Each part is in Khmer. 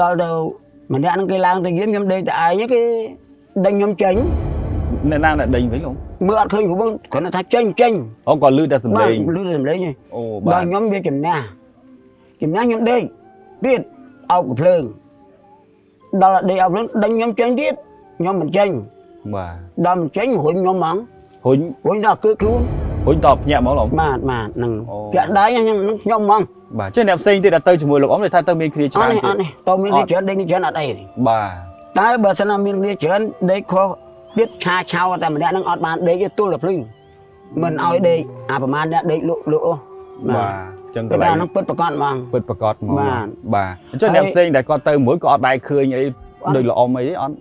ដល់ទៅម្នាក់ហ្នឹងគេឡើងទៅយាមខ្ញុំដេកតែឯងគេដេញខ្ញុំចេញ អ្នកណាអ្នកដេញវិញលោក មើលអត់ឃើញព្រោះគ្រាន់តែថាចេញចេញ អូគាត់លឺតែសំឡេង លឺតែសំឡេងឯង អូ ដល់ បាទ ខ្ញុំវាចំណាស់ចំណាស់ខ្ញុំដេកទៀតអោបកំភ្លើងដល់ដេកអោបភ្លើងដេញខ្ញុំចេញទៀតខ្ញុំមិនចេញ បាទ ដល់មិនចេញរុញខ្ញុំហ្មង រុញ រុញដល់គឺខ្លួន រុញតបភ្ញាក់ហ្មងលោក បាទបាទហ្នឹង អូ ពាក់ដៃខ្ញុំហ្នឹងខ្ញុំហ្មង បាទចេះអ្នកផ្សេងទៀតដែលទៅជាមួយលោកអ៊ំគេថាទៅមានគ្នា អ ច្រើនទៀត ត់នេះអត់នេះតើមានគ្នាច្រើនដេកនេះច្រើនអត់អីទេ បាទ តែបើសិនណាមានគ្នាច្រើនដេកខុសទៀតឆាឆៅតែម្នាក់ហ្នឹងអត់បានដេកទេទល់តែភ្លឺមិនឲ្យដេកអាប្រហែលអ្នកដេកលក់លក់អូ បាទអញ្ចឹង តែ កន្លែង ហ្នឹងពិតប្រកបហ្មង ពិតប្រកបហ្មង បាទ បាទអញ្ចឹងអ្នកផ្សេងដែលគាត់ទៅមួយក៏អត់ដែរឃើញអីដូចលោកអ៊ំអីទេអត់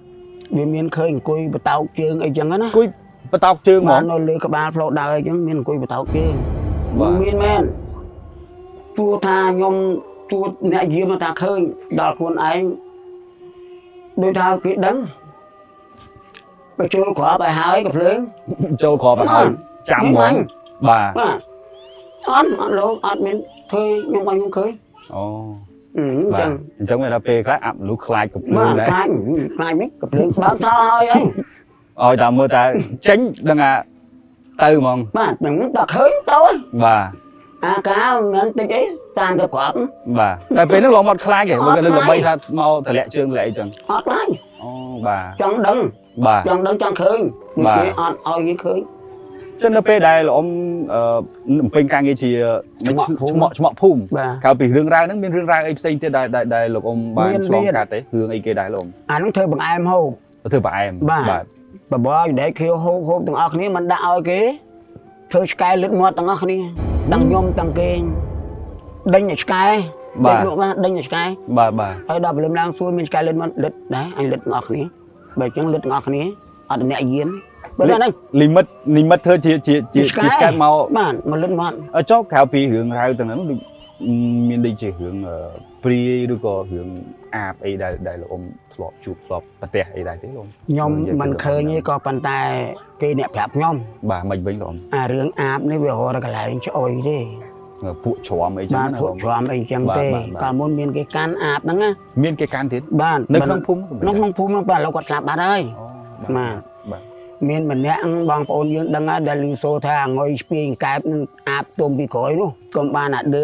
វាមានឃើញអង្គុយបតោកជើងអីចឹងណា អង្គុយបតោកជើងហ្មង បាននៅលើក្បាលផ្លូវដើរអីចឹងមានអង្គុយបតោកជើង បាទ មានមែនទួថាខ្ញុំទួអ្នកយាមថាឃើញដល់ខ្លួនឯងដូចថាគេដឹងបញ្ចូលគ្រាប់ឲ្យហើយក៏ភ្លើង ចូលគ្រាប់ទៅហើយចាំហ្មងបាទ បាទអត់អត់លោកអត់មានឃើញខ្ញុំឲ្យខ្ញុំឃើញ អូ អឺ បាទ ចឹង អញ្ចឹងមានថាពេលខ្លះអាប់មនុស្សខ្លាចកំភ្លើ បាទ ងដែរ ខ្លាចខ្លាចមិនក៏ភ្លើងបើកសោហើយអី ឲ្យតែមើលតែចេញដឹងថាទៅហ្មង បាទនឹងដល់ឃើញទៅហើយ បាទ អាការមិនតិចអី30គ្រាប់ បាទតែពេលហ្នឹងលោកមកខ្លាចទេ អត់ មើលគេលើ ខ្លាច ល្បីថាមកតម្លាក់ជើងតម្លាក់អីចឹង អត់ខ្លាច អូបាទ ចង់ដឹង បាទ ចង់ដឹងចង់ឃើញ បាទ គេអត់ឲ្យគេឃើញ ចឹងនៅពេលដែលលោកអ៊ំអឺបំពេញការងារជា ឆ្មក់ភូមិ ឆ្មក់ឆ្មក់ភូមិ បាទ ក្រៅពីរឿងរ៉ាវហ្នឹងមានរឿងរ៉ាវអីផ្សេងទៀតដែលដែលដែលលោកអ៊ំបាន មាន ឆ្លង ទៀត កាត់ទេរឿងអីគេដែរលោកអ៊ំ អាហ្នឹងធ្វើបង្អែមហូប ធ្វើផ្អែម បាទ បាទ បបរដេកខៀវហូបហូបទាំងអស់គ្នាមិនដាក់ឲ្យគេធ្វើឆ្កែលឹតមាត់ទាំងអស់គ្នាទាំងខ្ញុំទាំងគេដេញឲ្យឆ្កែ បាទ ដេញលក់មកដេញឲ្យឆ្កែ បាទបាទ ហើយដល់ព្រលឹមឡើងសួរមានឆ្កែលឹតមាត់លឹតដែរអញលឹតទាំងអស់គ្នាបើអញ្ចឹងលឹតទាំងអស់គ្នាអត់អ្នកយានបើដល់ហ្នឹង លីមិតលីមិតធ្វើជាជាជា ឆ្កែ ជាឆ្កែមក បាទមកលឹតមាត់ អឺចុះក្រៅពីរឿងរ៉ាវទាំងហ្នឹងដូចមានដូចជារឿងអឺព្រាយឬក៏រឿងអាបអីដែលដែលលោកអ៊ំធ្លាប់ជួបធ្លាប់ប្រទះអីដែរទេលោកអ៊ំ ខ្ញុំ និយាយទៅ មិនឃើញទេក៏ប៉ុន្តែគេអ្នកប្រាប់ខ្ញុំ បាទមិនវិញលោកអ៊ំ អារឿងអាបនេះវារកកន្លែងឆ្អុយទេ ពួកជ្រាំអីចឹង បាន ណាលោក ពួកជ្រាំអីចឹងទេ បាទបាទបាទ កាលមុនមានគេកាន់អាបហ្នឹងណា មានគេកាន់ទៀត បាទ នៅក្នុងភូមិ ក្នុងក្នុងភូមិហ្នឹងបាទឥឡូវគាត់ស្លាប់បាត់ហើយ អូ បាទ បាទ មានម្នាក់បងប្អូនយើងដឹងហើយដែលលឺសូរថាងុយស្ពាយកែបនឹងអាបទុំពីក្រោយនោះកុំបានអាដឺ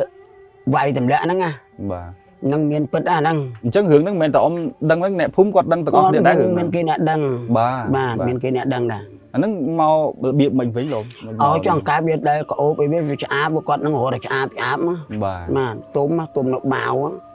វាយទម្លាក់ហ្នឹងណា បាទ នឹងមានពិតអាហ្នឹង អញ្ចឹងរឿងហ្នឹងមិនមែនតែអ៊ំដឹងហ្នឹងអ្នកភូមិគាត់ដឹងទាំងអស់គ្នាដែររឿង មាន ហ្នឹង គេអ្នកដឹង បាទ បាទមានគេអ្នកដឹងដែរ អាហ្នឹងមករបៀបមិនវិញលោកមិនមក អោចង់កែបវាដែលក្អូបអីវាវាឆ្អាបគាត់នឹងរត់តែឆ្អាបឆ្អាបមក បាទ បាទទុំណាទុំនៅបាវ